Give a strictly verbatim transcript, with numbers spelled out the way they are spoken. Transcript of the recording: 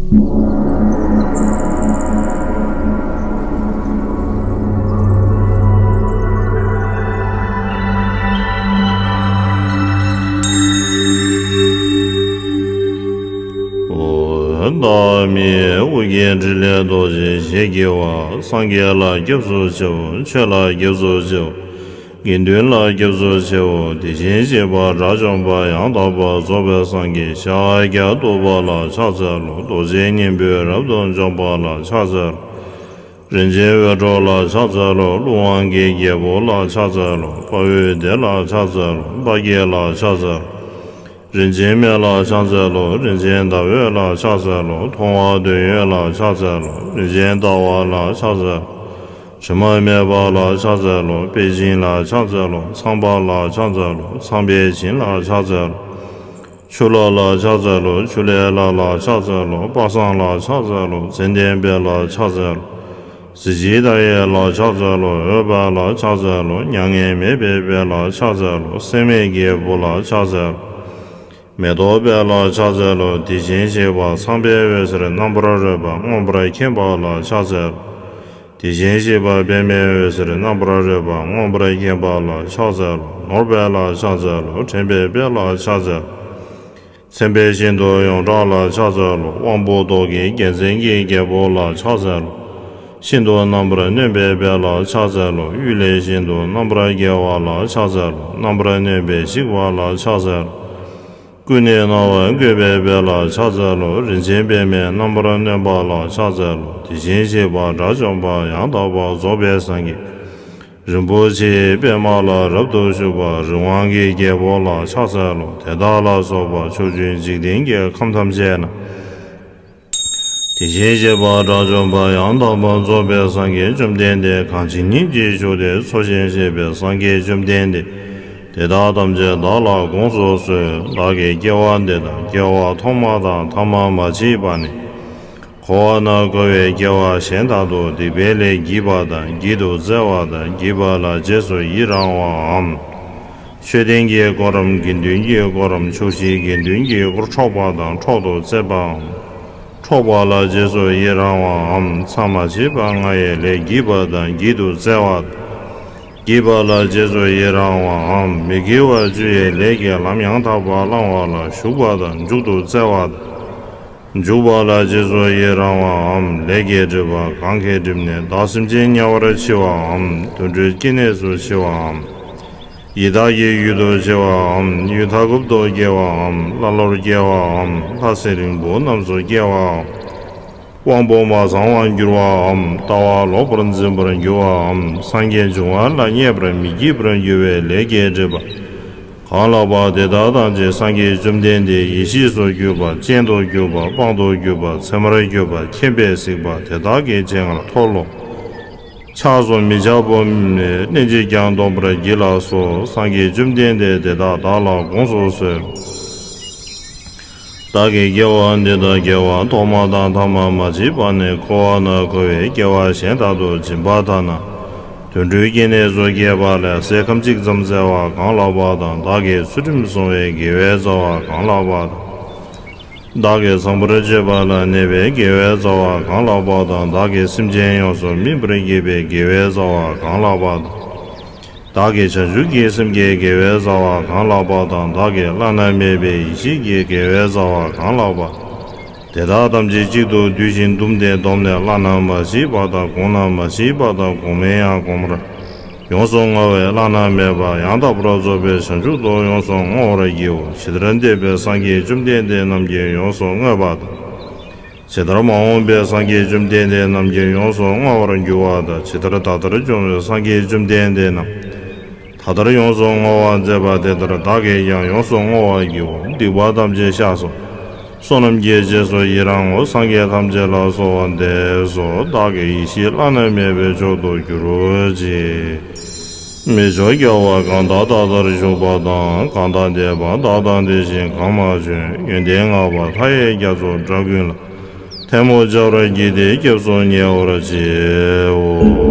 བདག་མིའི་ཨོ་རྒྱན་ཕྲིན་ལས་རྡོ་རྗེ་ཞེས་བགྱི་བ། སངས་རྒྱས་ལ་སྐྱབས་སུ་མཆིའོ། ཆོས་ལ་སྐྱབས་སུ་མཆིའོ། དགེ་འདུན་ལ་སྐྱབས་སུ་མཆིའོ། དེ་བཞིན་གཤེགས་པ་དགྲ་བཅོམ་པ་ཡང་དག་པར་རྫོགས་པའི་སངས་རྒྱས་ཤཱཀྱ་ཐུབ་པ་ལ་ཕྱག་འཚལ་ལོ། རྡོ་རྗེ་སྙིང་པོས་རབ་ཏུ་འཇོམས་པ་ལ་ཕྱག་འཚལ་ལོ། རིན་ཆེན་འོད་འཕྲོ་ལ་ཕྱག་འཚལ་ལོ། ཀླུ་དབང་གི་རྒྱལ་པོ་ལ་ཕྱག་འཚལ་ལོ། དཔའ་བོའི་སྡེ་ལ་ཕྱག་འཚལ་ལོ། དཔའ་བརྒྱད་ལ་ཕྱག་འཚལ་ལོ། རིན་ཆེན་མེ་ལ་ཕྱག་འཚལ་ལོ། རིན་ཆེན་ཟླ་འོད་ལ་ཕྱག་འཚལ་ལོ། མཐོང་བ་དོན་ཡོད་ལ་ཕྱག་འཚལ་ལོ། རིན་ཆེན་ཟླ་བ་ལ་ཕྱག་འཚལ་ལོ། དྲི་མ་མེད་པ་ལ་ཕྱག་འཚལ་ལོ། དཔལ་སྦྱིན་ལ་ཕྱག་འཚལ་ལོ། ཚངས་པ་ལ་ཕྱག་འཚལ་ལོ། ཚངས་པའི་བྱིན་ལ་ཕྱག་འཚལ་ལོ། ཆུ་ལྷ་ལ་ཕྱག་འཚལ་ལོ། ཆུ་ལྷའི་ལྷ་ལ་ཕྱག་འཚལ་ལོ། དཔག་བསམ་ལ་ཕྱག་འཚལ་ལོ། ཙནྡན་དཔལ་ལ་ཕྱག་འཚལ་ལོ། གཟི་བརྗིད་མཐའ་ཡས་ལ་ཕྱག་འཚལ་ལོ། འོད་དཔལ་ལ་ཕྱག་འཚལ་ལོ། མྱ་ངན་མེད་པའི་དཔལ་ལ་ཕྱག་འཚལ་ལོ། སྲེད་མེད་རྒྱལ་པོ་ལ་ཕྱག་འཚལ་ལོ། མེ་ཏོག་དཔལ་ལ་ཕྱག་འཚལ་ལོ། དེ་བཞིན་གཤེགས་པ་ཚངས་པའི་འོད་ཟེར་རྣམ་པར་རོལ་པ་མངོན་པར་མཁྱེན་པ་ལ་ཕྱག་འཚལ་ལོ། དེ་བཞིན་གཤེགས་པ་པདྨའི་འོད་ཟེར་རྣམ་པར་རོལ་པ་མངོན་པར་མཁྱེན་པ་ལ་ཕྱག་འཚལ་ལོ། ནོར་དཔལ་ལ་ཕྱག་འཚལ་ལོ། དྲན་པའི་དཔལ་ལ་ཕྱག་འཚལ་ལོ། མཚན་དཔལ་ཤིན་ཏུ་ཡོངས་གྲགས་ལ་ཕྱག་འཚལ་ལོ། དབང་པོ་ཏོག་གི་རྒྱལ་མཚན་གྱི་རྒྱལ་པོ་ལ་ཕྱག་འཚལ་ལོ། ཤིན་ཏུ་རྣམ་པར་གནོན་པའི་དཔལ་ལ་ཕྱག་འཚལ་ལོ། གཡུལ་ལས་ཤིན་ཏུ་རྣམ་པར་རྒྱལ་བ་ལ་ཕྱག་འཚལ་ལོ། རྣམ་པར་གནོན་པས་གཤེགས་པ་ལ་ཕྱག་འཚལ་ལོ། ཀུན་ནས་སྣང་བ་བཀོད་པའི་དཔལ་ལ་ཕྱག་འཚལ་ལོ། རིན་ཆེན་པདྨས་རྣམ་པར་གནོན་པ་ལ་ཕྱག་འཚལ་ལོ། དེ་བཞིན་གཤེགས་པ་དགྲ་བཅོམ་པ་ཡང་དག་པར་རྫོགས་པའི་སངས་རྒྱས་རིན་པོ་ཆེའི་པདྨ་ལ་རབ་ཏུ་བཞུགས་པ་རི་དབང་གི་རྒྱལ་པོ་ལ་ཕྱག་འཚལ་ལོ། དེ་དག་ལ་སོགས་པ་ཕྱོགས་བཅུའི་འཇིག་རྟེན་གྱི་ཁམས་ཐམས་ཅད་ན། དེ་བཞིན་གཤེགས་པ་དགྲ་བཅོམ་པ་ཡང་དག་པར་རྫོགས་པའི་སངས་རྒྱས་བཅོམ་ལྡན་འདས་གང་ཇི་སྙེད་ཅིག་བཞུགས་ཏེ་འཚོ་ཞིང་གཞེས་པའི་སངས་རྒྱས་བཅོམ་ལྡན་འདས་དེ་དག་ཐམས་ཅད་བདག་ལ་དགོངས་སུ་གསོལ། བདག་གིས་སྐྱེ་བ་འདི་དང་སྐྱེ་བ་ཐོག་མ་དང་ཐ་མ་མ་མཆིས་པ་ནས། འཁོར་བ་ན་འཁོར་བའི་སྐྱེ་བ་གཞན་དག་ཏུ་སྡིག་པའི་ལས་བགྱིས་པ་དང་བགྱིད་དུ་སྩལ་བ་དང་བགྱིས་པ་ལ་རྗེས་སུ་ཡི་རང་བའམ། མཆོད་རྟེན་གྱི་དཀོར་རམ་དགེ་འདུན་གྱི་དཀོར་རམ་ཕྱོགས་བཞིའི་དགེ་འདུན་གྱི་དཀོར་འཕྲོག་པ་དང་འཕྲོག་ཏུ་སྩལ་པའམ། འཕྲོག་པ་ལ་རྗེས་སུ་ཡི་རང་བའམ། མཚམས་མ་མཆིས་པ་ལྔ་ཡི་ལས་བགྱིས་པ་དང་བགྱིད་དུ་སྩལ་བ་དང་། བགྱིས་པ་ལ་རྗེས་སུ་ཡི་རང་བའམ། མི་དགེ་བ་བཅུ་ཡི་ལས་ཀྱི་ལམ་ཡང་དག་པར་བླང་བ་ལ་ཞུགས་པ་དང་འཇུག་ཏུ་སྩལ་བ་དང་། འཇུག་པ་ལ་རྗེས་སུ་ཡི་རང་བའམ། ལས་ཀྱི་སྒྲིབ་པ་གང་གིས་བསྒྲིབས་ནས་བདག་སེམས་ཅན་དམྱལ་བར་མཆི་བའམ། དུད་འགྲོའི་སྐྱེ་གནས་སུ་མཆི་བའམ། ཡི་དྭགས་ཀྱི་ཡུལ་དུ་སྐྱེ་བའམ། ཡུལ་མཐའ་འཁོབ་ཏུ་སྐྱེ་བའམ། ཀླ་ཀློར་སྐྱེ་བའམ། ལྷ་སྲིན་རིང་པོ་རྣམས་སུ་སྐྱེ་བའམ། དབང་པོ་མ་ཚང་བར་འགྱུར་བའམ། ལྟ་བ་ལོག་པར་འཛིན་པར་འགྱུར་བའམ། སངས་རྒྱས་འབྱུང་བ་ལ་མཉེས་པར་མི་བགྱིད་པར་འགྱུར་བའི་ལས་ཀྱི་སྒྲིབ་པ་གང་ལགས་པ་དེ་དག་ཐམས་ཅད་སངས་རྒྱས་བཅོམ་ལྡན་འདས་ཡེ་ཤེས་སུ་གྱུར་པ། སྤྱན་དུ་གྱུར་པ། དཔང་དུ་གྱུར་པ། མཚན་མར་གྱུར་པ། མཁྱེན་པས་གཟིགས་པ་དེ་དག་གི་སྤྱན་སྔར་མཐོལ་ལོ། ཆགས་སུ་མི་འཆབ་བོ། སྣེ་གཅིག་ཀྱང་སྡོམ་པར་བགྱིད་ལགས་སོ། སངས་རྒྱས་བཅོམ་ལྡན་འདས་དེ་དག་བདག་ལ་དགོངས་སུ་གསོལ། བདག་གིས་སྐྱེ་བ་འདི་དང་སྐྱེ་བ་ཐོག་མ་དང་ཐ་མ་མ་མཆིས་པ་ནས་འཁོར་བ་ན་འཁོར་བའི་སྐྱེ་བ་གཞན་དག་ཏུ་སྦྱིན་པ་དག་ན། དུད་འགྲོའི་སྐྱེ་གནས་སུ་སྐྱེས་པ་ལས་ཟས་ཁམ་གཅིག་ཙམ་བཙལ་བ་གང་ལགས་པ་དང་། བདག་གིས་ཚུལ་ཁྲིམས་བསྲུང་བའི་དགེ་བའི་རྩ་བ་གང་ལགས་པ་དང་། བདག་གིས་བཟང་པོར་སྤྱོད་པ་ལ་གནས་པའི་དགེ་བའི་རྩ་བ་གང་ལགས་པ་དང་། བདག་གིས་སེམས་ཅན་ཡོངས་སུ་སྨིན་པར་བགྱིས་པའི་དགེ་བའི་རྩ་བ་གང་ལགས་པ་དང་། བདག་གིས་བྱང་ཆུབ་ཀྱི་སེམས་ཀྱི་དགེ་བའི་རྩ་བ་གང་ལགས་པ་དང་། བདག་གིས་བླ་ན་མེད་པའི་ཡེ་ཤེས་ཀྱི་དགེ་བའི་རྩ་བ་གང་ལགས་པ། དེ་དག་ཐམས་ཅད་གཅིག་ཏུ་བསྡུས་ཤིང་བཟླུམས་ཏེ་བསྡོམས་ནས་བླ་ན་མ་མཆིས་པ་དང་། གོང་ན་མ་མཆིས་པ་དང་། གོང་མའི་ཡང་གོང་མར་ཡོངས་སུ་བསྔོ་བས་བླ་ན་མེད་པ་ཡང་དག་པར་རྫོགས་པའི་བྱང་ཆུབ་ཏུ་ཡོངས་སུ་བསྔོ་བར་བགྱིའོ། ཇི་ལྟར་འདས་པའི་སངས་རྒྱས་བཅོམ་ལྡན་འདས་རྣམས་ཀྱིས་ཡོངས་སུ་བསྔོས་པ་དང་། ཇི་ལྟར་མ་འོངས་པའི་སངས་རྒྱས་བཅོམ་ལྡན་འདས་རྣམས་ཀྱིས་ཡོངས་སུ་བསྔོ་བར་འགྱུར་བ་དང་། ཇི་ལྟར་ད་ལྟར་བྱུང་བའི་སངས་རྒྱས་བཅོམ་ལྡན་འདས་རྣམས་ད་ལྟར་ཡོངས་སུ་བསྔོ་བར་མཛད་པ་དེ་ལྟར་བདག་གིས་ཀྱང་ཡོངས་སུ་བསྔོ་བར་བགྱིའོ། སྡིག་པ་ཐམས་ཅད་བཤགས་སོ། བསོད་ནམས་ཀྱི་རྗེས་སུ་ཡི་རང་ངོ་། སངས་རྒྱས་ཐམས་ཅད་ལ་གསོལ་བ་འདེབས་སོ། བདག་གི་ཡེ་ཤེས་བླ་ན་མེད་པའི་མཆོག་ཏུ་གྱུར་ཅིག། མི་མཆོག་རྒྱལ་བ་གང་དག་ད་ལྟར་བཞུགས་པ་དང་། གང་དག་འདས་པ་དག་དང་དེ་བཞིན་གང་མ་བྱོན། ཡོན་ཏན་བསྔགས་པ་མཐའ་ཡས་རྒྱ་མཚོ་འདྲ་ཀུན་ལ། ཐལ་མོ་སྦྱར་བར་བགྱིས་ཏེ་སྐྱབས་སུ་ཉེ་བར་མཆིའོ།